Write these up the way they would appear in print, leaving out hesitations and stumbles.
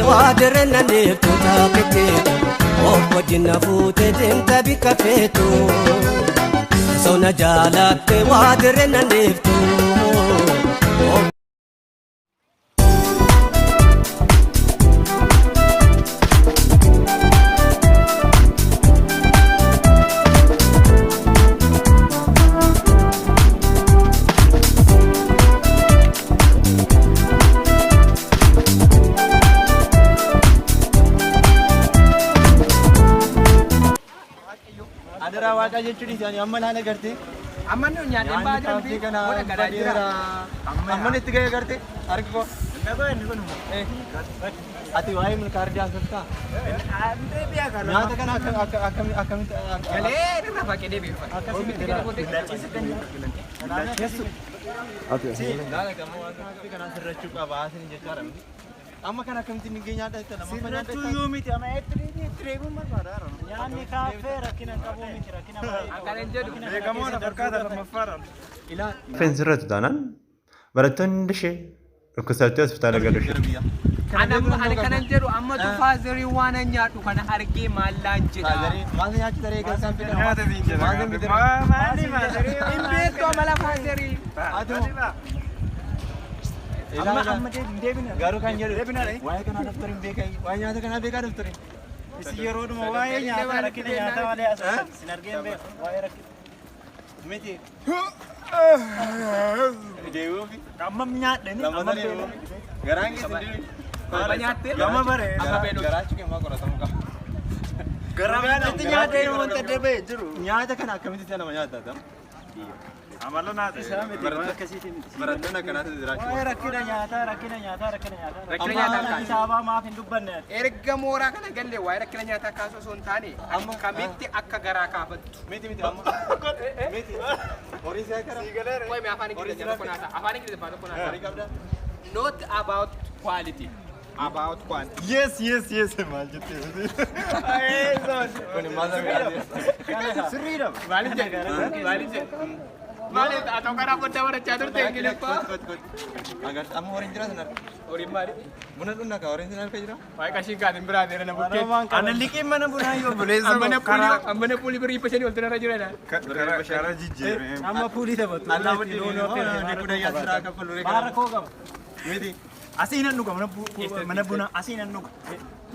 waa dirreen deeftu taakkite of wajjin na fuutee deemta bikka feetu osoo na jaalatte waa dirreen deeftu. Adaraa waaqaa jechuun isaanii amma laala gartee. Amma nu nyaannee ba'aa Nyaanni jiran kana godha garaa jira. Amma itti ga'e gartee harki koo. Ati waa'ee milkaardii haasoftaa? Nyaata kana akkamitti Galee irra faqee deebi'e dhufa. Akkasitti gara booddee. Laala gamoo waan kanaa sirrachuu qaba haasni jechaadha miti. Amma kana akkamitti ni nyaadha jettee lammaffaa nyaadha Sirrachuu jettee. yoo miti amma itti reebuun barbaada. Nyaanni kaaffee rakkina hin qabu miti rakkina baay'ee qabu. Akkana hin jedhu. Beekamoodha fakkaata lammaffaadha. Ilaa Sirratu taanaan barattoonni hundi ishee dhukkubsattee hospitaala galu ishee. Ani amma ani kanan jedhu amma tu faazarii waan an nyaadhu kana argee maallaan jedha. Maal nyaachuu daree kan isaan fidan? Nyaata siin jedha. Maal siin fidan? Maali maali? Hin beektu amala faazarii. Amma Amma deebina. Garuu kan jedhu waa'ee kanaa daftar hin beekai waa'ee nyaata kanaa beekaa daftari. Isin yeroodhuma waa'ee nyaataa rakkina nyaataa malee haasoftan. Isin argee hin beeku waa'ee rakkina. Miti. Deebi'uufi. Amma nyaadhani amma Lammataa deebi'uufi. Garaan keessa deebi'u. Amma nyaattee? Gama bare. Amma beelofte. Garaachi keemmaa qoratamuu qaba. Nyaata nyaatee wanta dhabee jiru. Nyaata kana akkamitti nama nyaata ta'u? Amala naata isaa miti waan akkasiiti miti. Barattoonni akkanaatu jiraachuu. Waa'ee rakkina nyaataa rakkina nyaataa rakkina nyaataa. Rakkina nyaataa Amma kaasa. kitaabaa maaf hin dubbanne ati? Erga mooraa kana galle waa'ee rakkina nyaataa kaasuu osoo hin taane akkamitti akka garaa kaafattu. Miti miti amma. Miti. Horii siyaa kara. Qoy mee afaan Ingiliffaa tokko naasaa. Afaan Ingiliffaa tokko naasaa. Horii qabdaa. Not about quality. About quantity. Yes yes yes maal jettee miti. Kun maal ta'e? Sirriidha. Maaliif jedhe? Maaliif jedhe? Maaliif atoo karaa foddaa barachaa turte Ingiliffaa? Amma horiin jira sin harka. Horiin maali? Buna dhunna ka horiin sin harka jira. Waa'ee qashiin kaatiin biraa deera na bukkeetti. Ana liqiin mana bunaa yoo buleessa Amma na puulii birrii 500 oltu narra jira. Karaa jijjiirame. Amma puulii taphatu. Allaa wajjin loonii kudhan siraa kaffaluu Baara koo qaba. Miti. Asii nan dhuga mana bunaa asii nan dhuga.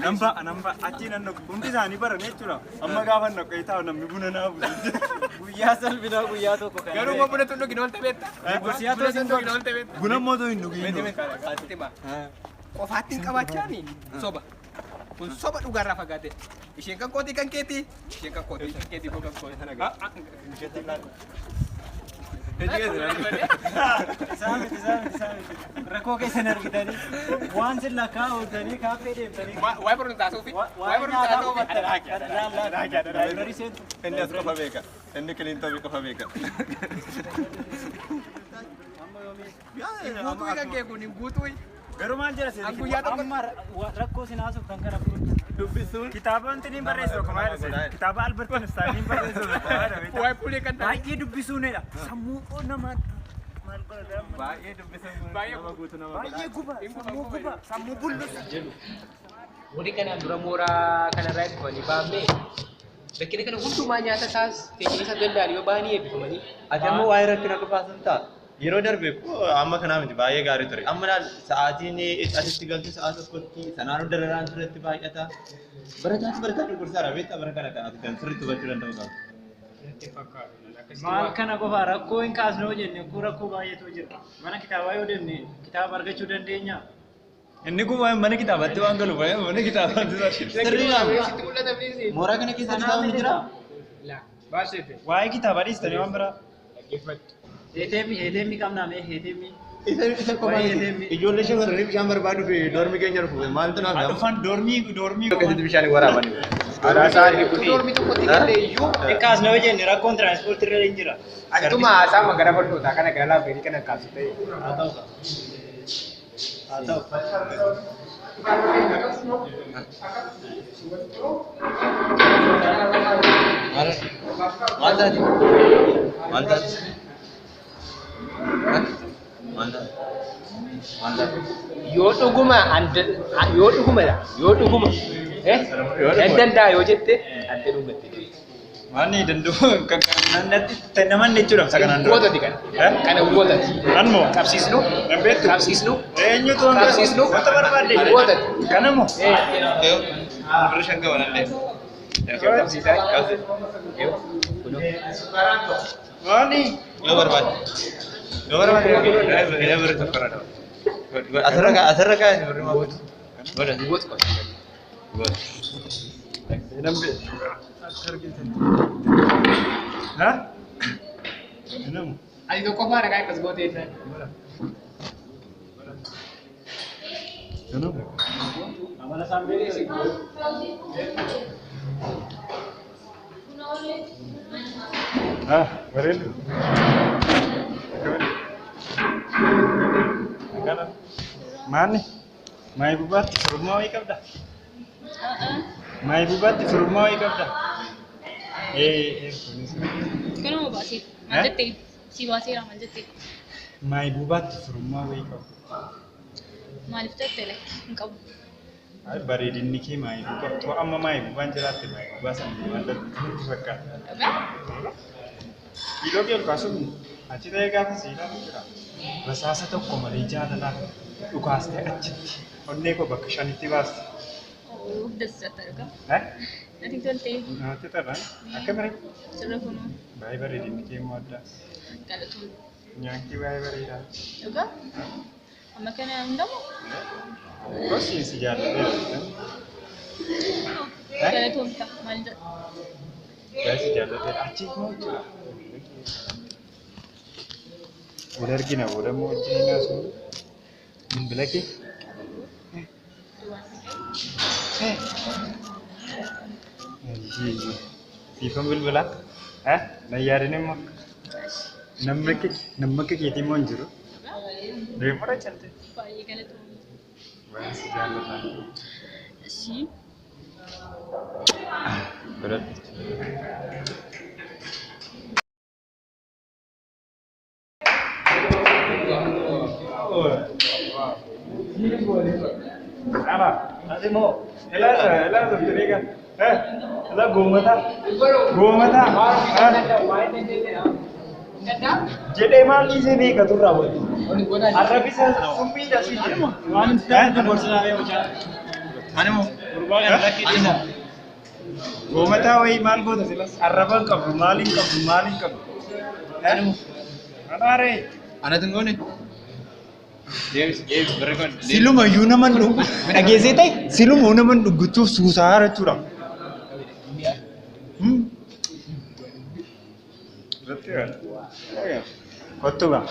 Nan ba'a nan ba'a achii nan dhuga. Hundi isaanii barame jechuudha. Amma gaafa naqee taa'u namni buna naa buusu. Guyyaa salphinaa guyyaa tokko kan. Garuu immoo buna tun dhugin oolte beekta? Buna tun dhugin oolte beekta? Buna immoo otoo hin dhugiin. Sitti hima. Qofaatti hin qabaachaani soba. Kun soba dhugaarraa fagaate. Isheen kan kootii kan keetii. Isheen kan kootii kan keetii koo kan kootii. Isaa miti isaa miti isaa miti. Rakkoo keessan argitanii waan sin lakkaa ooltanii kaaffee deemtanii. Waa'ee barumsa taasisuufi. Waa'ee Waa'ee barumsa nyaataa taasisuufi. Laayibrarii seentu. Inni as qofa beeka. Inni kiliintoobii qofa beeka. Guutuu kan kee kun guutuu. Garuu maal jira seera? Guyyaa tokko- Amma rakkoo sin haasuuf kan kana fuudhu. Dubbisuun. Kitaaba wanti niin barreessu tokko maal jedha? Kitaaba Albert Einstein niin barreessu tokko maal jedha? Waa'ee puulii kan taate. Baay'ee dubbisuunidha. Sammuu namaa maal godha? Baay'ee dubbisuun Baay'ee nama guutuu nama godha. Baay'ee guba. Sammuu guba. Sammuu bullusa. Warri kanaan dura mooraa kanarraa eebbifamanii baafne rakkina kana hundumaa nyaata isaas teessuma isaa danda'an yoo ba'anii eebbifamanii. Ati ammoo waa'ee rakkina qofaa sun ta'a. Yeroo darbe koo amma kanaa miti baay'ee gaarii ture. Amma laal sa'aatiin asitti galtu sa'a tokkotti sanaan dararaan sirriitti baay'ata. Barataas barataa cunqursaadha beektaa bara kana kan ati kan sirriitti hubachuu danda'u qaba. Maal kana qofa rakkoo hin kaasne yoo jenne kun rakkoo baay'eetu jira. Mana kitaabaa yoo deemne kitaaba argachuu dandeenya. Inni kun waa'ee mana kitaabaatti waan galu waa'ee mana kitaabaatti. Sirriidhaan Sitti mul'ata please. mooraa kana keessa kitaabni jira. Baasete. Waa'ee kitaabaa dhiistanii waan biraa. Dhaggeeffadhu. ATM qabnaa mee ATM. Isa qofa miti. Ijoollee shamarranii bishaan barbaaduu fi doormi keenya dhufu maaltu naaf yaama? Dhufan doormii doormii. Akkasitti bishaan waraabanii. Doormi tokkotti galee iyyuu Hin kaasne yoo jenne rakkoon tiraanspoortii irra hin jira. Achuma haasaa magara bal'ootaa kana gara laafeenii kana kaasu ta'e. Haa ta'u. Haa ta'u. Maal taate? Maal taate? Maal taate? Yoo dhuguma yoo dhuguma yoo dhuguma nan danda'a yoo jette ante dhungatte deebite. Waan danda'u kan natti namanne jechuudha isa kanaan dura. Gootati kana. Kana gootati. Kan moo? Qabsiisnu. Nan beektu. Qabsiisnu. Eenyutu Qabsiisnu. Wanta barbaadde. Gootati. Kana moo? Birri shan qaba nallee. Qabsiisaa. Maali? Yoo barbaadde. Yoo barbaadde. Birri tokko irra qaba. Asirra kaa asirra kaa birri maa godhu. Godha. Gooti qabsiisan. Godha. Nan beektu. Akka argitan. Ha? Kana moo? Ati tokko faana kan akkas gootee jennaan. Kana moo? Ha, bareedu. Akkana. Maanni? Maayi bubaatti firummaa wayii qabda? Maayi bubaatti firummaa wayii qabda? Ee, kunis. Kanuma baasee maal jettee si baaseera maal jettee Maayi bubaatti firummaa wayii qabda. maaliif jettee lakki hin qabu. Ay, bareedinni kee maayi bubaa. Too amma maayi bubaan jiraatte maayi bubaa sana waan darbitu natti fakkaata. Dhugaa? Kiiloo kee ol kaasuun achi ta'ee gaafa si ilaalu jira. Rasaasa tokko malee jaalalaa dhukaastee achitti onnee koo bakka shanitti baaste. Oo dassatta dhugaa. Eh? Natti toltee Namatti tola. Akka bare sirra kunoo baay'ee bareedinni kee immoo adda. galatoon Nyaanni kee baay'ee bareeda. dhugaa. Amma kana hundamoo Gosi si jaalladheera. galatoomta maal jedha. Baay'ee si jaalladheera. Achi immoo jechuudha. Wal argina booda immoo wajjin hin haasofnu. Bilbila kee. Siifan bilbilaa. Eh? Na yaadin immoo. Namni akka namni akka keetii immoo hin jiru. Deemura calte. Baay'ee galatoomta. Baay'ee si jaalladha. Ishii Godhadhu. Ala, ati moo? Elaa elaa turtee Eh, elaa goomataa. Goomataa. Jedhee maal dhiisee beeka turraa wali. Arrabisa summiidha si jedha. Waan hin taane gorsinaa mucaa. Ani moo? Gurbaa kana lakki dhiisa. Goomataa wayii maal goota silas? Arraba hin qabdu, maal hin qabdu, maal hin qabdu. Ani moo? Anaaree. Anatu hin goone? Deebisi deebisi birri kun. Silumayyuu naman dhugu dhageessee ta'e silumuu naman dhuguchuuf suusaa jechuudha. Kottu gaa.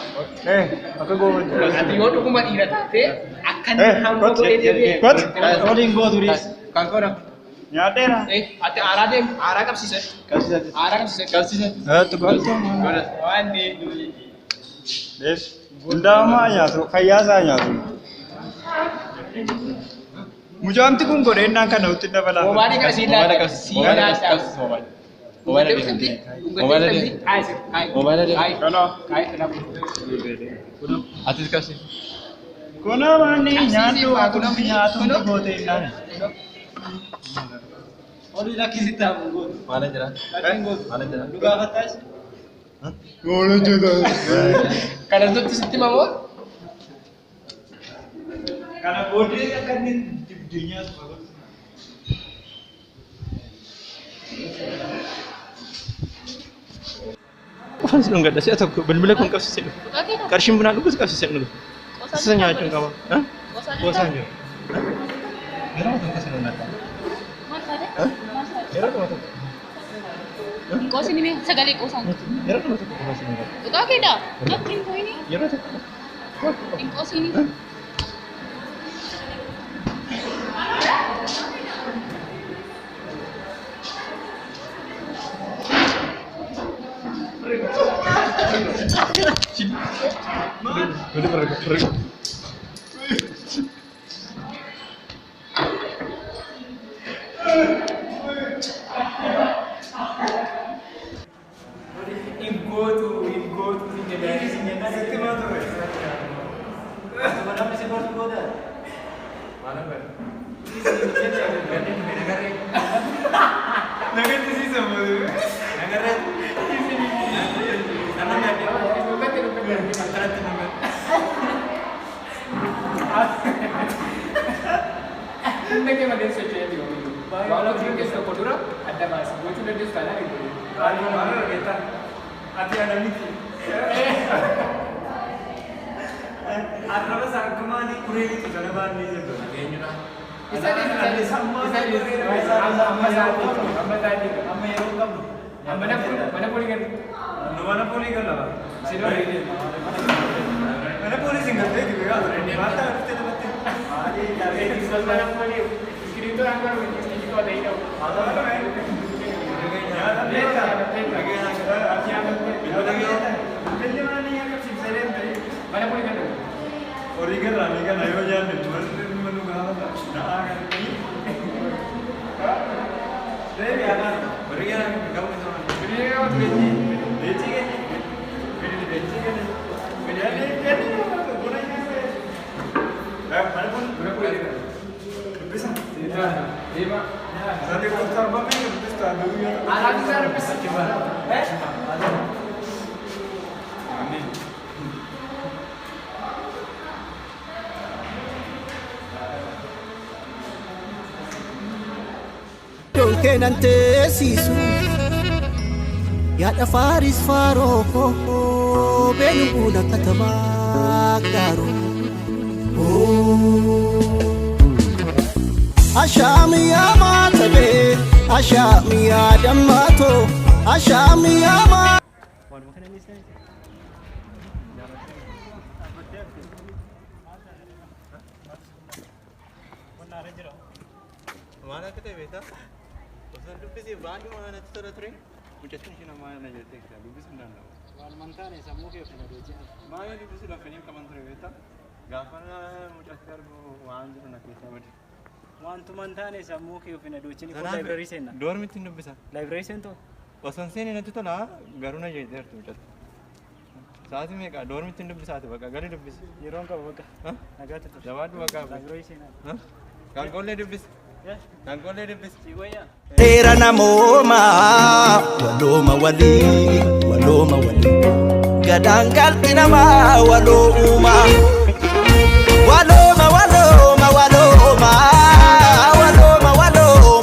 Akka goomatti. Ati yoo dhuguma dhiira taate akka Eh, hamma kottu. godhee deebi'e. Kottu. Waliin gootu riis. Kan koona. Nyaadheera. Ati aaraa deemu aaraa qabsiisan. Qabsiisan. Aaraa qabsiisan. Qabsiisan. Kottu kottu. Godha. Waan Dees. Hundaa'umaa nyaatu fayyaa isaa nyaatu. Mucaamti kun godheennaan kana nutti dabalaa. Moobaayilii kana siin Moobaayila laata. qabsiisi. Siin Moobaayila laata. qabsiisi. Moobaayila deemti. Moobaayila deemti. Moobaayila deemti. Kanoo. Atis qabsiisi. Kunoo manni nyaannu akkuma nyaatu gooteennaan. Olii lakkisitti hafu gootu. Maala jira? Maala jira? Nu gaafattaas? Kana nutti sitti mamoo? Kana booddee akka inni dibdee nyaatu baruuf. Qofaan si dhungadha si'a tokko bilbila kun qabsiisee dhufu. dhugaa keetaa? Qarshiin bunaa dhugus qabsiisee dhufu. Qosaan Isa nyaachuun qaba. Qosaan Qosaan jiru. Yeroo tokko si dhungadha. Maal taate? Maal taate? Yeroo tokko. Qoosni mee sagalee qoosaan. Yeroo tokko qofaan si dhungadha. Dhugaa keetaa? Natti hin tooyini? Yeroo tokko. Hin qoosini? Hin gootu hin gootu hin jedhani. Sitti maa ture? Humna kee malee socho'ee jiru. Waan hojii keessa tokko dura adda baasi. Gochuu dandeessu taanaan hin godhin. Maal argita? Ati ana miti. Arraba isaa akka maali kuree miti kana baannee jirtu. Eenyudha? Isa dhiisi. Isa dhiisi. Amma isaatii. Amma isaatii. Amma yeroo qabnu. Mana mana polii galu. Nu mana polii galla. Si dura. Mana polii sin galtee jiru yaa ture. Maal ta'a dhuftee taphatte? Maali taa'ee Mana polii. Iskiriiptoo dhaan godhamu iskiriiptoo ta'ee ta'u. Mana polii galu. Horii garraa ni gala yoo nyaanne wanti nu gaafata na'aa kan inni. Deebi afaan. Horii gara gamu isa maal? Biriiroo tureetti. Leencii kenni. Leencii kenni. Kenni kenni buna nyaanne. Mana kun Mana polii galu. dubbisa. Deema. Sadii kun torba meeqa dubbista guyyaa. Alaabaa isaa dubbisa. Eh? Donkeenan teessisu yaada faaris faaroo beenu buna katamaa gaaroo. Ashaamiyaa maatabee ashaamiyaa dammaatoo ashaamiyaa maa. Waanuma kana inni seensa. Maal akka ta'e beektaa? Osoo dubbisee baay'ee natti tola ture. Mucattiin ishee namaa na jettee dubbisuu hin danda'u. Waanuma hin taane sammuu kee ofii adeemsisa. Baay'ee dubbisuu lafanii qaban ture beektaa? Gaafa mucatti argu waan jiru na keessaa bade. Waantuma hin taane sammuu kee ofii adeemsisa. Kun laayibraarii seenna. Doormitti hin dubbisa. Laayibraarii seentu? Osoo hin seenne natti tola garuu na jettee jirti mucatti. Sa'aatii meeqa doormitti hin dubbisaati bakka gadi dubbisi. Yeroon qaba bakka. Nagaatti ture. Jabaadhu bakka. Laayibraarii seenaa. Kanqollee dubbisi. Kanqollee dubbisi. Si wayyaa? Seera namoomaa walooma walii walooma walii gadaan galti namaa waloo uumaa walooma walooma walooma walooma walooma.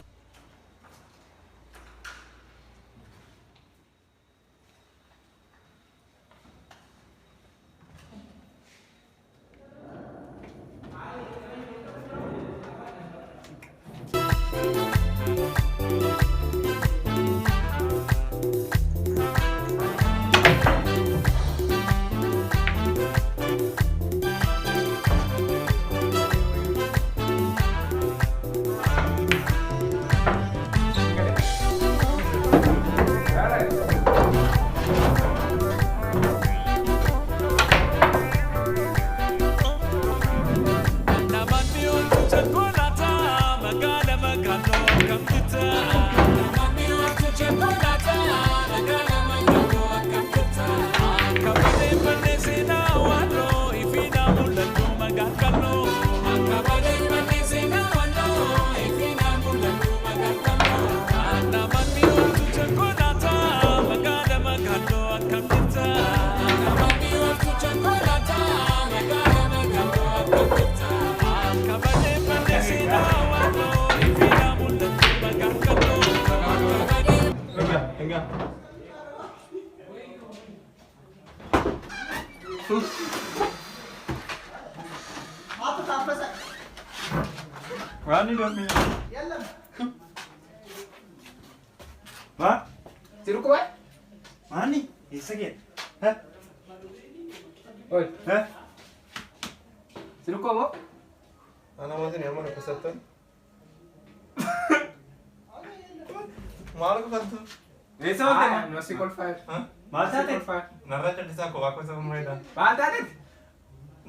Enggak, enggak. Waan inni doormi. Maa? Si dhukkuba? Maani? Eessa geette? Oi. Si dhukkuba moo? Ana maatiin amma dhukkubsattan. Maal kufattu? Eessa oolte? No si kolfaa. Maal taate? Narraa callisaa koo waaqota ta'uu barbaada. Maal taateeti?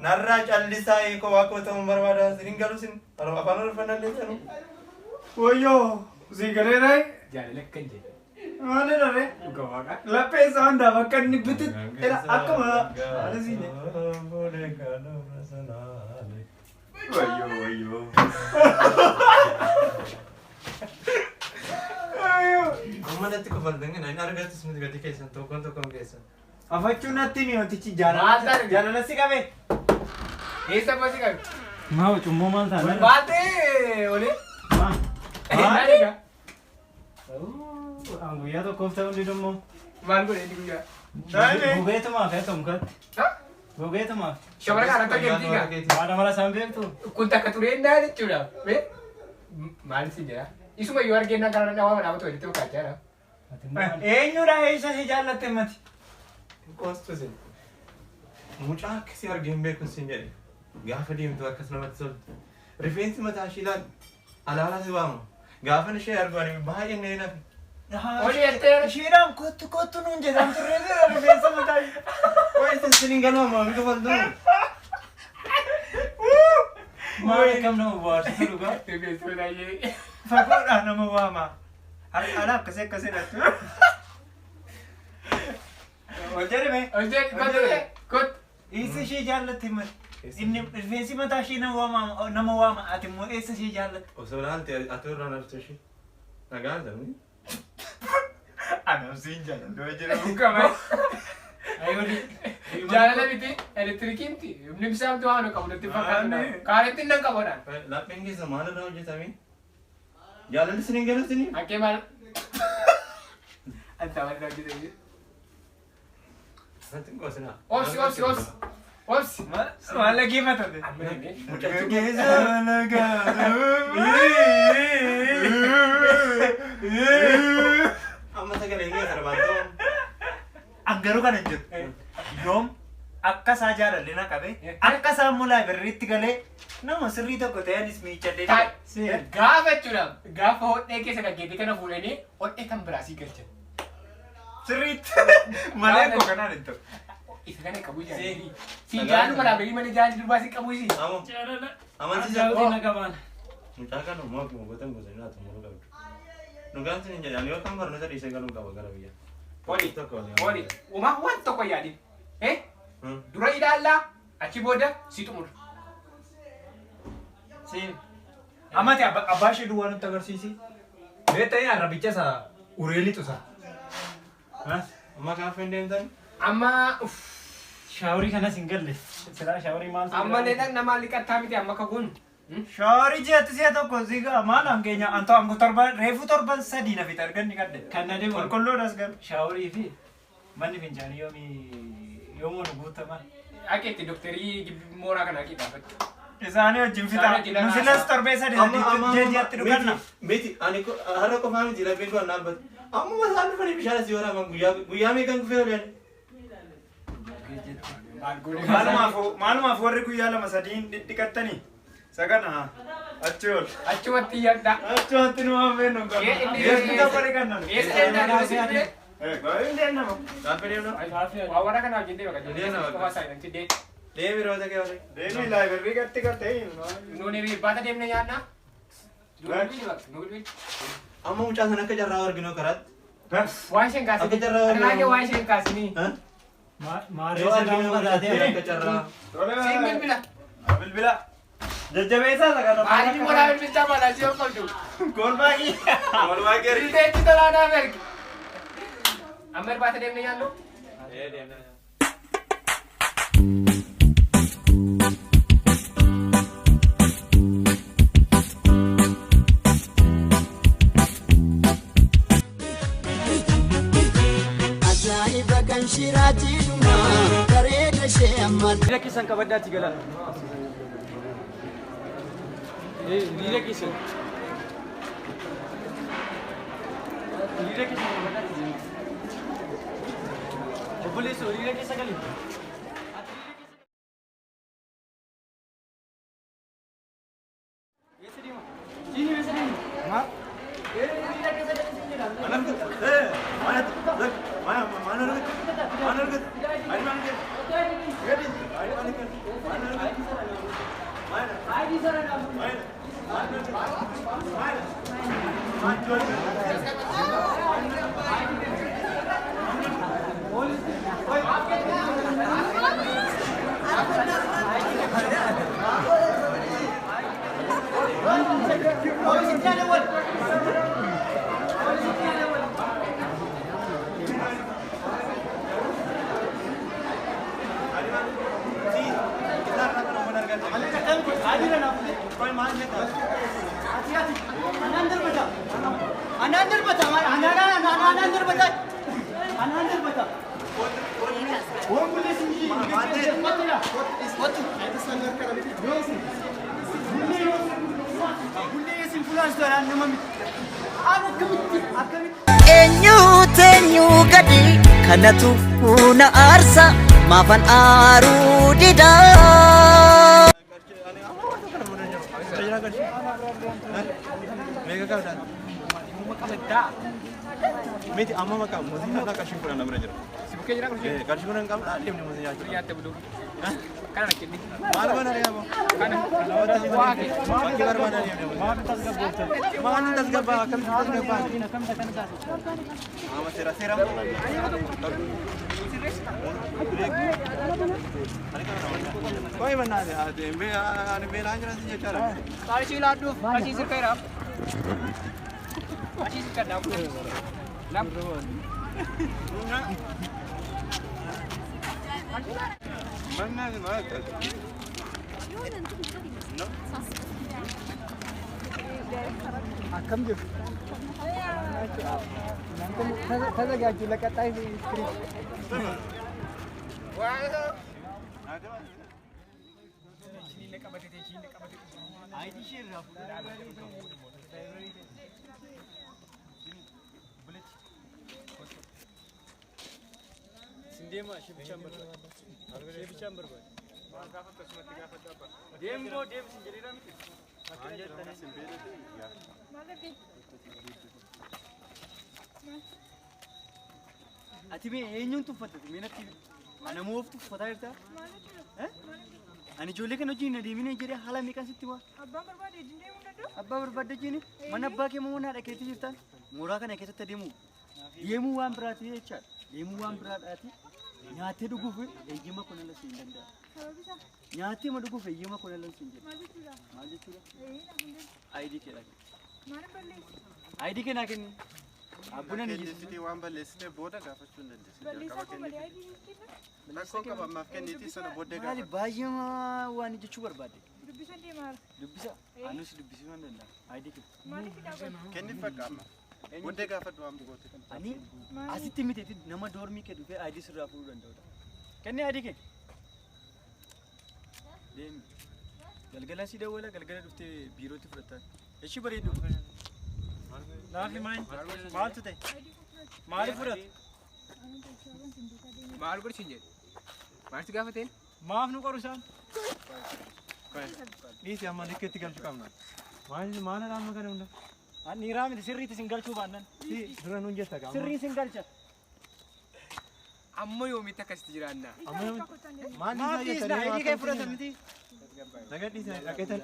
Narraa callisaa koo waaqota ta'uu barbaada. Isin galuu isin afaan oromoo illee Wayyoo! Si galeera? Jaalala akkan jedhe. Maali dharree? Dhuga waaqa. Laphee isaa hundaaf akka inni bitu akkuma haala siin jedhe. Wayyoo wayyoo. Wayyoo. Amma natti kofaltan kana hin argattus miti gatii keessan tokkoon tokkoon keessan. Afachuu natti himi wantichi Maal jaalala taate? jaalala si qabe. Eessa bosi qabe? Maa cummoo maal taane? Maal ta'e olee? Maali? Guyyaa tokkoof ta'uu didummoo. Maal godhe inni guyyaa? Gogeetumaaf haa ta'u mukatti. Gogeetumaaf. Shamara kana akka keetii gaa. Haadha mala isaan beektu. Kun takka tureen naa jechuudha. Maal si jedha? Isuma yoo arginu kana nama nama walitti fakkaachaa jira. Eenyudha eessa si jaallatte mati? Qoostu isin. Mucaa akkasii argee hin beeku sin jedhe. Gaafa deemtu akkas namatti toltu. Rifeensi mataa ishee ilaali. Alaalaa si waamu. Gaafa ishee argu ani baay'ee na hin hafe. Oli jettee Isheedhaan kottu kottu nuun jedhaan turree jira rifeensa mataa ishee. Qoy isin sinin galma maamii kafaltu. Maal akkam nama bohaarsitu dhugaa. Rifeensi mataa ishee. Fagoodhaan nama waama. Ala akkasii akkasii dhattu. Ol jedhame. Ol jedhi kottu kottu. Eessa ishee jaallatte mati? Inni rifeensi mataa ishee nama waama nama waama ati immoo eessa ishee jaallatte? Osoo ilaalte ati irraan haftu ishee. Nagaa argamni. Anam siin jaalladhu jedhamu Qaba. Jaalala miti elektiriikii miti humni ibsaa miti waan qabu natti fakkaata. Kaaretti nan qabu dhaan. Lapheen keessa maal irraa hojjetame? Jaalalli sinin galu sinin? Hakkee maal? Anta maal irraa hojjetame? Natti hin qoosinaa. Obsi obsi obsi obsi. Maal dhaggeeffatate? Amma deemee. Keessa Amma sagalee keessa barbaaddu. An garuu kana hin jiru. Yoom akka isaa jaalalli na qabe akka isaa immoo laayibirriitti galee nama sirrii tokko ta'e anis miiccadhee Gaafa jechuudha gaafa hodhee keessa gaggeetii kana fuudhanii hodhee kan biraa sii galchan. Sirriitti malee koo kanaan hin ta'u. Isa kana qabu jaalladhi. Si jaallu laabirii malee jaalli durbaa si qabu isi. Amo. Jaalala. Amansiisa. Ajaa'ibni qabaan. Mucaa kana uumaa akkuma gootan gosa nyaata muruu qabdu. Dhugaan sin hin jedhan yoo kan barnoota dhiisee galuu qaba gara biyya. Oli. Tokko oli. Oli uumaa waan tokko yaadin. Dura ilaallaa achi booda si xumura. Si. Amati abbaa ishee duwwaa nutti agarsiisi. Beektanii arrabicha isaa uree lixu isaa. Amma gaafa hin deemtan? Amma Shaaworii kanas hin galle. Silaa shaaworii maal amma illee namaa liqattaa miti amma kakuun. Shaaworii ji'atti si'a tokko zigaa maal hankeenya anto angu torban reefu torban sadii na fixa arganni kadde. Kan na dhibu Qulqulluudhas galu. shaaworii fi manni fincaanii yoomii yoomuu nu guutaman. Akka itti doktarii mooraa kana haqii gaafadhu. Isaanii wajjin fixa. Isaan wajjin Nu silas torbee sadii sadiitti ji'atti dhuganna. Miti ani har'a qofaa miti lapheen koo dhaabbate. Amma isaan dhufanii bishaan asii waraaban guyyaa guyyaa meeqan kufee oleen? Maalumaaf warri guyyaa lama sadiin dhiqattanii sagana achi ol. Achumatti yaadda. Achumatti nu waan feenu hin qabnu. Yeesni tokko dhiqanna. Eessa deemtaa jiru? Baay'ee deemna. Gaafa deemna. Waa warra kana wajjin deema kan Deema. qofa isaa jedhamti deema. Deemi roota kee olii. Deemi laayibirii gatti gartee. Nuuni baata deemne nyaanna. Nuuni Amma mucaa sana akka carraa arginu karaatti. waan isheen Akka kaasini. carraa Kanaa waan isheen kaasini. Maarree Yoo arginu karaatti akka carraa. Siin bilbila. Bilbila. Jajjabeessaa isa kana. Maaliif mooraa bilbiltaa maalaa si qabdu? Golbaaqii. Walumaa gari. Bilbilteetti tolaa naaf ergi. Amma irbaata deemne nyaannu. Ee deemna. Ajaa'iba kan shiraatii dhumaa bareeda ishee ammaan. Hiriira keessan qabaddaatti galaa. Hiriira keessan. Hiriira keessan qabaddaatti galaa. Obboleessoo hiriira keessa gali. Eessa deema? Siini eessa deema? Hiriira keessa gali siin jedha. Anaan darbata. Anaan darbata. Waan bullee sin jiji. Kottu. Bullee sin fulaan anaan nama miti. An akkamitti akkamitti. Eenyu teenyu gadi kanatu na aarsa maafan aaruu dida. Meeqa qabdaa? Qabaddaa. Miti amma maqaa muuziin nyaataa qarshiin 10 na bira jira. Si bukkee jira qarshii. Qarshii 10 qabdaa deemne muuzii nyaachuu. Nyaatte buluu. Kana na kenni. Maal goona reebo? Kana. Waa kee. Bakkee barbaadaa deemne. Maaf tasgabbooftan? Maal tasgabbaa akkamitti tasgabbaa? Akkamitti akkana taasisa? Amma seera seera. Koi bannaate ati ani beelaan jira si jechaadha. Qarshii laadduuf qarshii sirka jira. Qarshii sirka daaku. Lama. Bannaate maal? Akkam jiru? ተዘጋጁ ለቀጣይ ትሪፕ። Sindeema ishee bichaan barbaade. Ishee bichaan barbaade. Deemoo deemsi jedheera miti. Ati mee eenyuun tuffatte? Mee natti ana moo of tuffataa jirta? Ani ijoollee kana wajjin hin adeemine jedhee haala meeqaan sitti waa? Abbaan barbaade wajjin deemuu danda'u? Abbaa barbaadde wajjin mana abbaa kee moo mana haadha keetii jirtaan? Mooraa kana keessatti adeemuu. Deemuu waan biraati jechaadha. Deemuu waan biraadhaati. Nyaattee dhuguuf eeyyama kun ala siin danda'a. Sababi isaa Nyaattee ma dhuguuf eeyyama kun ala siin jedha. maal jechuudha? Maal jechuudha? Ee, naaf hin galu. ID kee dha. Maalin balleessa? ID kee naa kenni. Abbuna ni Kennitee waan balleessite booda gaafachuu hin dandeessu. Balleessaa koo malee ID hin kenna? Rakkoon qaba ammaaf kenniitii sana booddee Maali gaafadhu. baay'ee waan jechuu barbaadde. Dubbisan deemaa jira. Dubbisa. Anus dubbisuu nan danda'a. ID kee. Maaliif hidhaa godhu? Kenniif bakka amma. Booddee gaafadhu waan goote. Ani asitti miti nama doormii kee dhufee ID sirraa fuudhuu danda'udha. Kenni ID kee. Deemi. Galgala si dawwala galgala dhuftee biirootti fudhattaa. Ishii bareedu. Naafi maal? Maaltu ta'e? Maaliif fudhatu? Maal godhi siin jedhe? Maal si gaafateen? Maaf nu qoru isaan? Dhiisi amma likkeetti galchuu qabna. Maal maal amma kana hunda? Ani dhiiraa miti sirriitti sin galchuu baannan. Si dura nuun jetta qaama. Sirrii sin galcha. Amma yoomitti akkasitti jiraannaa? Amma maal Maaf dhiisaa dhiisna? jettanii ID kee fudhatan miti. Naga dhiisa dhaqeetan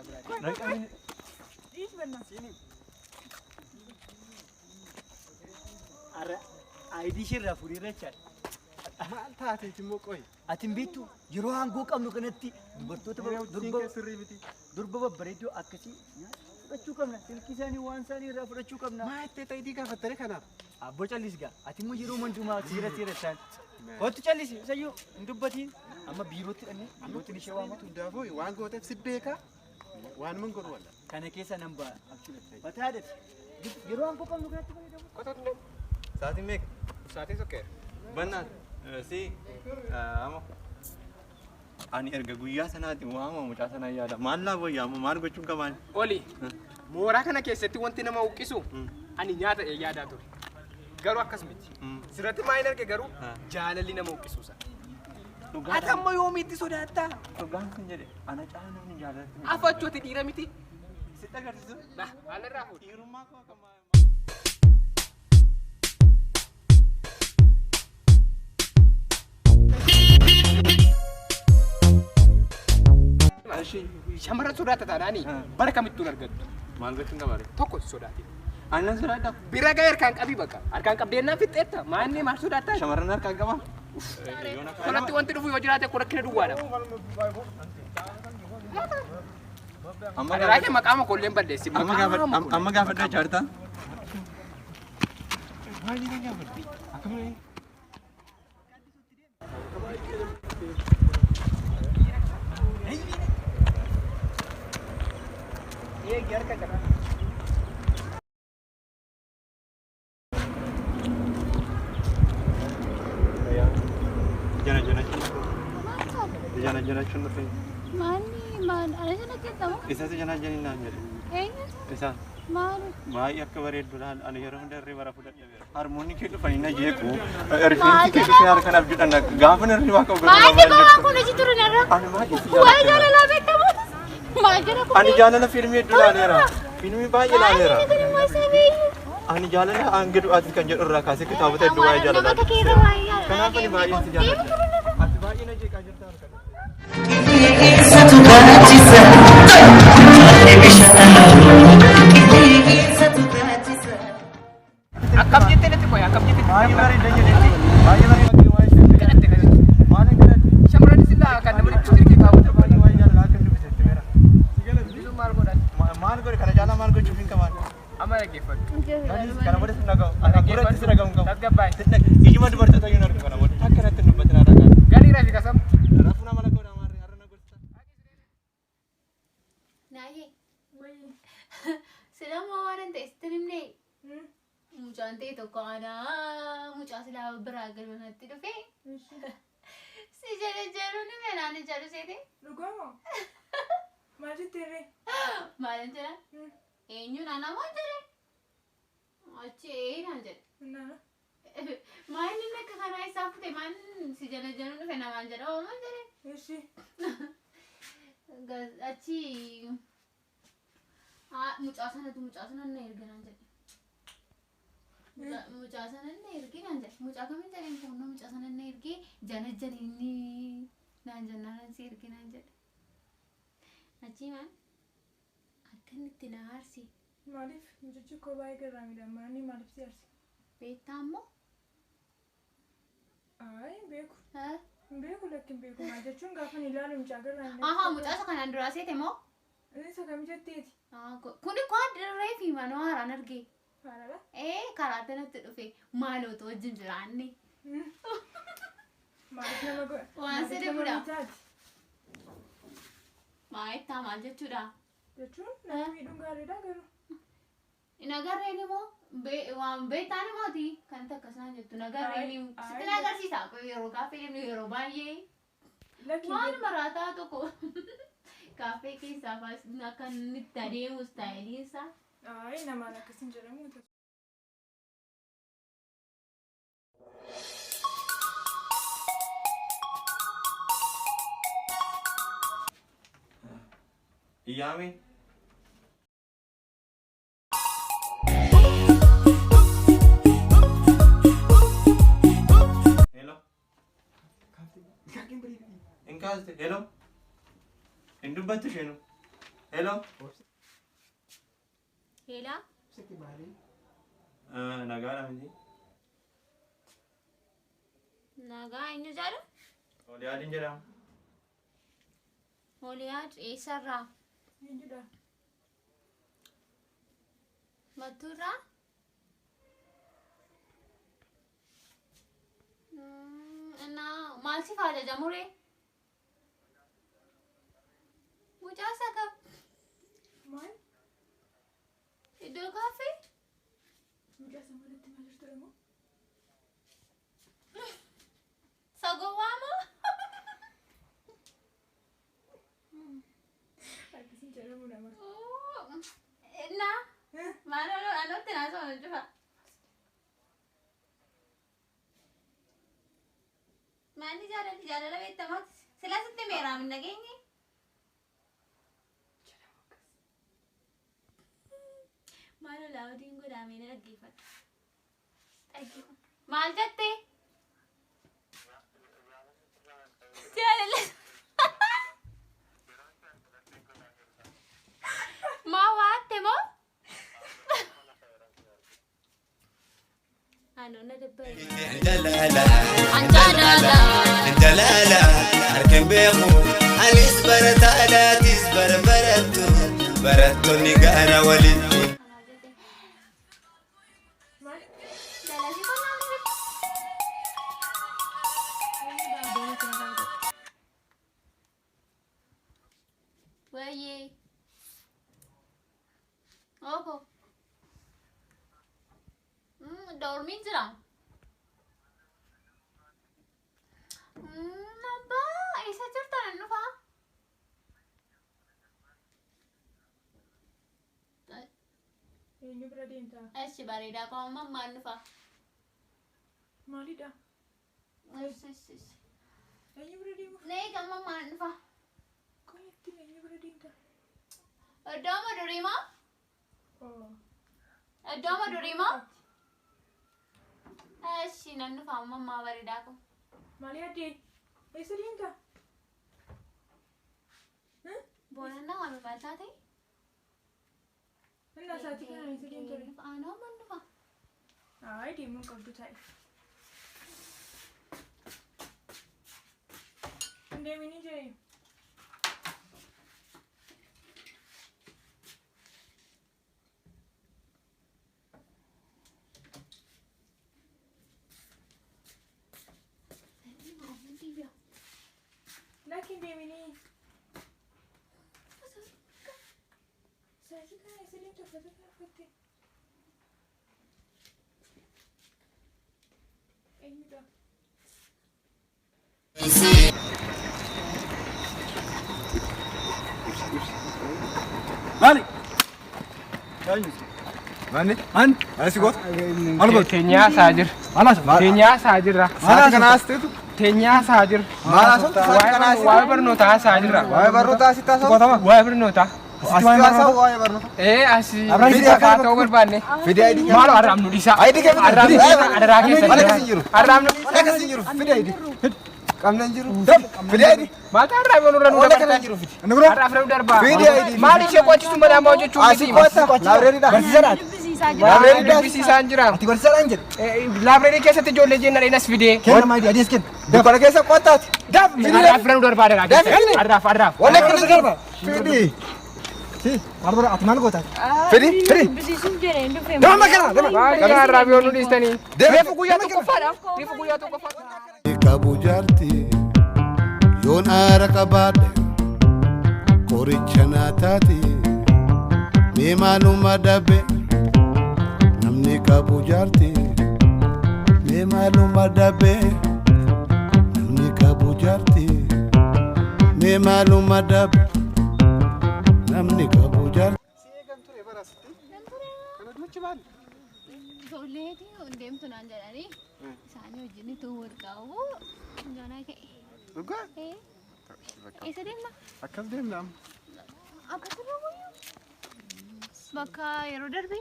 dhaqeetan. Dhiis banna. Arra ID ishee fuudhee jechaadha. Maal taateeti immoo qoyi? Ati hin beektu yeroo aangoo qabnu kanatti dubartoota Durba sirrii miti. durba babbareeddoo akkasii fudhachuu qabna. Silkii isaanii waan isaanii irraa fudhachuu qabna. Maa itti ta'e ID gaafattare kanaaf? Abboo callis gaa. Ati immoo yeroo mandumaa seera seera isaan. Kottu callisi isayyuu hin dubbatiin. Amma biirootti dhannee biirootti ishee waamatu. Hundaafuu waan gooteef si beekaa. Waan mun godhu walla. Kana keessa nan ba'a. Mataa haadhati. Yeroo aangoo qabnu kanatti fayyadamu. Kottu Sa'aatiin meeqa? Sa'aatiin sokkeera. Bannaan si amma ani erga guyyaa sanaati waama mucaa sanaa yaada. Maal laa wayyaa amma maal gochuun qabaan? Oli mooraa kana keessatti wanti nama huqqisu ani nyaata yaadaa ture. Garuu akkas miti. Sirratti maal hin arge garuu jaalalli nama huqqisuusa. Ati amma yoomiitti sodaattaa? Dhugaan kun jedhe ana caalaa namni jaalatti. Afachooti dhiira miti. Sitti agarsiisu? Bah, maalirraa fuudhi? Dhiirummaa koo akka maal? Shamarran sodaata taanaani bara kamittuu hin argattu. Maal gochuun qaba? Tokko sodaatin. Ani nan sodaadha. Bira ga'e harkaan qabii bakka. Harkaan qabdeennaan fixxeetta. Maanni maal sodaattaa? Shamarran harkaan qabaa? Tolatti wanti dhufu yoo jiraate kun rakkina duwwaadha. Amma Adaraa kee maqaa makoolleen balleessi. amma gaafa amma gaafadhu jaartaa. janachuun dhufe. Maanni maal ana jala jedhamu? Isatu jana janiin naan jedhe. Eenyu? Isa. Maal? Baay'ee akka bareeddu laal ani yeroo hunda hirriba rafuu dadhabeera. Harmoonni kee dhufanii na jeequ. Rifeensi kee dhufee harka naaf jedhan gaafa na hirribaa qabu Maal gowwaan kun hojii ture narra? Ani baay'ee si Waa'ee jaalladha. jaalalaa beekamu? Maal jedha kun? Ani jaalala fiilmii hedduu ilaaleera. Fiilmii baay'ee ilaaleera. Maal kun immoo isa beeyu? Ani jaalala hanga du'aatti kan jedhu irraa kaasee kitaabota hedduu waa'ee jaalalaa Nama keerra waa'ee jaalalaa. Kanaaf ani baay'ee si jaalladha. Ati baay'ee na jeeqaa jirta harka. Akkam jettee natti qoya akkam jettee. Baay'ee bareeda jedhetti. Baay'ee bareeda waa'ee jaalala. Maal hin kadhatti? Shamarran silaa kan namni itti jirti kaawwatu. Baay'ee waa'ee jaalalaa akka dubbisetti meera. Dubbisuun maal godhan? Maal godhe kana caalaa maal gochuuf hin qaban? Amma dhaggeeffadhu. Kana booda sin dhaga'u. Gurratti si dhaga'u hin qabu. Tasgabbaa'e. Ijuma dubartoota iyyuu hin argu kana booda. Akka irratti hin dubbatin haadha kaata. Galii rafi kasam. Rafuu nama lakkoo dhamaarree har'a na gorsa. Naayee. Wayii. Silaa waan hin ta'e sitti himne. Mucaan ta'e tokko anaa mucaa silaa biraa galmanatti dhufe. Si jala jedhu ni fedhaan jedhu seete. Dhugamoo? Maal jettee ree? Maalin jedha? Eenyuun anaa maal jedhe? Achi ee naan jedhe. Naana. Maal inni akka kanaa isaa fute maal si jala jedhu dhufe namaan jedha oo maal jedhe? Ishi. Achi mucaa sanatu mucaa sana na erge naan jedhe. Mucaa sana na erge naan jedhe. Mucaa kamiin jedheen kun mucaa sana na erge jana janiinni naan jennaan si erge naan jedhe. Achi maal akka inni itti na aarse. Maaliif mucichi koo baay'ee garraamidha. Maanni maaliif si aarse? Beektaa immoo? Ayi hin beeku. Hin beeku lakki hin beeku. Maal jechuun gaafa ni ilaalu mucaa garraamidha. Ahaa mucaa isa kanaan duraa seete moo? Isa kam jetteeti? Kuni koo dirree fi manoo haaraan arge. Haaraadha? Ee karaa kanatti dhufe maalootu wajjin jiraanne. Maaliif nama godha? Waan Maaliif sirri nama godha? miidhaati? Maa ittaa maal jechuudha? Jechuun nama miidhuun gaariidha garuu. Nagarreen immoo waan beektaan immooti kan akkasuma jettu nagarreen sitti na agarsiisa yeroo gaaffii deemnu yeroo baay'ee waan maraataa tokko kaaffee keessaa akka inni itti adeemu istaayiliin isaa. Ayi namaan akkas hin jedhamu. Iyyaami. Hello. Hin kaaste. Hello. Hin dubbattu isheenu. Hello. Helaa. Nagaadha miti. Nagaa eenyu jedhu? Oliyaadiin jedhama. Oliyaad eessarraa? Eenyudha? Mattuurraa? Innaa maal si ajajamu ree? Mucaa isa kam? Maal? Iddoo kaaffee? Mucaa sana walitti maal jirtudha moo? Sagowwaa moo? Akkas hin jedhamu nama. Innaa maal anootti naasoo cufa. Maalli jaalalli jaalala beektamaati. Sila sitti meeraam hin dhageenye? Maal olaawudiin godhaamee na dhaggeeffadha. Dhaggeeffadha. Maal jette? Jaalala. Maa waatte moo? Anoo na dabbare. Anjaalala Anjaalala harkeen beeku anis barataadhaatis bara barattu barattoonni gaara walitti. Maal? Jaalalli kun maal Wayyee. Oko. Dormiin jira. Abbaa eessa jirta? nan dhufaa. Eenyu bira deemtaa? Eshi bareedaa koo amma ammaan dhufaa. Maalidha? Eshi eshi eshi. Eenyu bira deemuuf? Nee amma ammaan dhufaa. Qoyatti eenyu bira deemtaa? Iddoo madurii moo? Oo. Iddoo madurii moo? Eshi nan dhufaa amma ammaa bareedaa koo. Maali addee? Eessa deemtaa? Boonannaa waan maal taate? Innaa sa'aatii kana eessa deemta ree? Aanoo ammaan dhufaa. Ayi deemuu hin qabdu taa'e. Hin deeminii jedhee. Lakki hin deeminii. Sa'aatii kana eessa deemta uffata kana uffattee? Eenyudha? Maali? Maali? Maali? Maal goota? Maal goota? Teenyaa isaa jira. Maal haasofta? Teenyaa isaa jira. Sa'aatii kana haasofteetu? Teenyaa isaa jira. Maal haasofta? Sa'aatii kana haasofte? Waa'ee barnootaa haasaa jira. Waa'ee barnootaa asitti haasofta? Waa'ee barnootaa. Asitti haasa'u waa'ee barnootaa? Ee asii Fidii akka ta'uu barbaanne. Fidii ID. Maaloo arraabnu dhiisaa. ID kee fidi. Arraabnu dhiisaa. Adaraa keessa Mana keessa hin jiru. Arraabnu Mana keessa hin jiru. Fidi ID. Qabna hin jiru. Fidi ID. Maata arraabnu nurra nu Wala kana dabartan. hin jiru fidi. Arraabnu nu darbaa. Fidi ID. Maal ishee qochisu malee amma hojjechuu Asii miti. qotta. Laabireeriidha. Barsiisaadhaan. Laabireeriidha. Dubbisiisaan jira. Ati barsiisaadhaan jedhe. Laabireerii keessatti ijoollee jennaan dheenas fidee. Kenna maayidii adiis kenna. Dukkana keessa qottaati. Arraaf nu darbaa adaraa keessa. Arraaf arraaf. Wala kana hin jiru. Fidi. Si, maal godha? Ati maal goota? Fidi. Fidi. Dubbisiisuun jedhee hin dhufee. Deema kana. Deema. Maal arraaf yoo nu dhiistanii. Deema. Reefu guyyaa tokkoffaadha. Reefu guyyaa tokkoffaadha. Qabu jaarti yoon aara qabaadhe qoricha naa taati mee maaluma dhabe namni qabu jaarti mee maaluma dhabe namni qabu jaarti mee maaluma dhabe namni qabu jaarti. Ijoolleetii deemtu naan jedhanii isaanii wajjin itti wal qabu jaanaa ka'e. Dhugaa? Eessa deemna? Akkas deemna amma. Akkasirra wayyuu. Bakka yeroo darbe.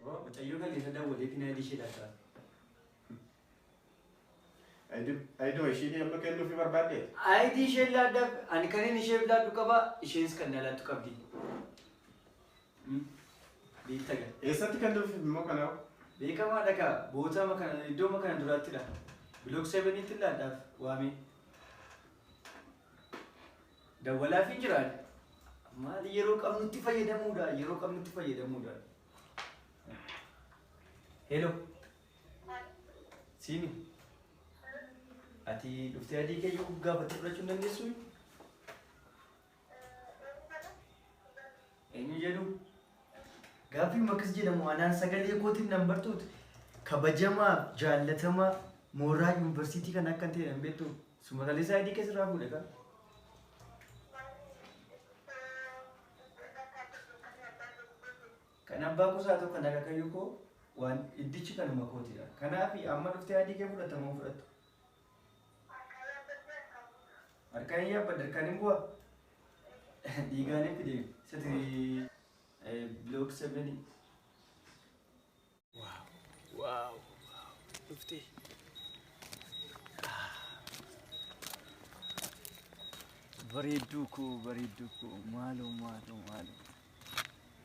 Mucayyoo kaleessa daawwateetiin ayidii ishee laata. Ayiduma isheen amma kennuufii barbaadde? Ayidii isheen laaddaaf ani kan inni isheef laaddu qaba isheenis kan na laattu qabdi. Beekta gaa. Eessatti kennuuf immoo kanaaf? Beekamaadha kaa bootama kana iddooma kana duraattidha. Bilook 7tti laaddaaf waamee. Dawwalaaf hin jiraan. Maali yeroo qabnutti fayyadamuudha yeroo qabnutti fayyadamuudha. Hello. Siimi. Ati dhuftee adii kee yoo gaafatte fudhachuu hin dandeessuu? Eenyu jedhu? Gaaffii akkas jedhamu anaan sagalee kootiin nan bartuuti. Kabajamaa jaallatamaa mooraa yuunivarsiitii kan akka ta'e nan beektu. Suma kaleessa adii kee sirraa fuudhe kaa. Kan abbaa kuusaa tokko kan akaakayyuu koo waan iddichi kanuma kootidha. Kanaaf amma dhuftee adii kee fudhatamoo fudhattu. Harkaan hin yaabbadde harkaan hin bu'aa. Dhiigaan hin fide. Sati bilook 7. Waaw. Dhuftee. Bareedduu koo bareedduu koo maaloo maaloo maaloo.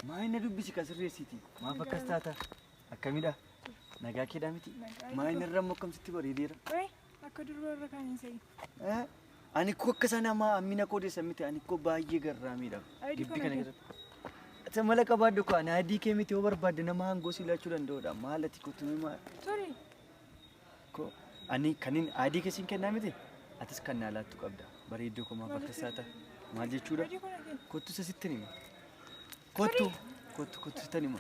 Maa inni dubbisi kan sirreessiti? Maaf akkas taata? Akkamidha? Nagaa keedhaa miti? Maa inni irra akkamsitti bareedeera? Wayii akka durba irra kan hin se'in. Ani koo akka sana maa ammina koo deessa miti ani koo baay'ee garraamiidha. Ayidii Gibbii kana kana keessatti. Ati mala qabaadhu koo ani adii kee miti yoo barbaadde nama aangoo si laachuu danda'udha. Maal ati kottu maal? Tole. Koo ani kanin adii kee siin kennaa miti? Atis kan naa laattu qabda. Bareedduu koo maaf akkas taata? Maal jechuudha? Ayidii kana kenna. Kottu isa sitti hima. Kottu kottu kottu sittan hima.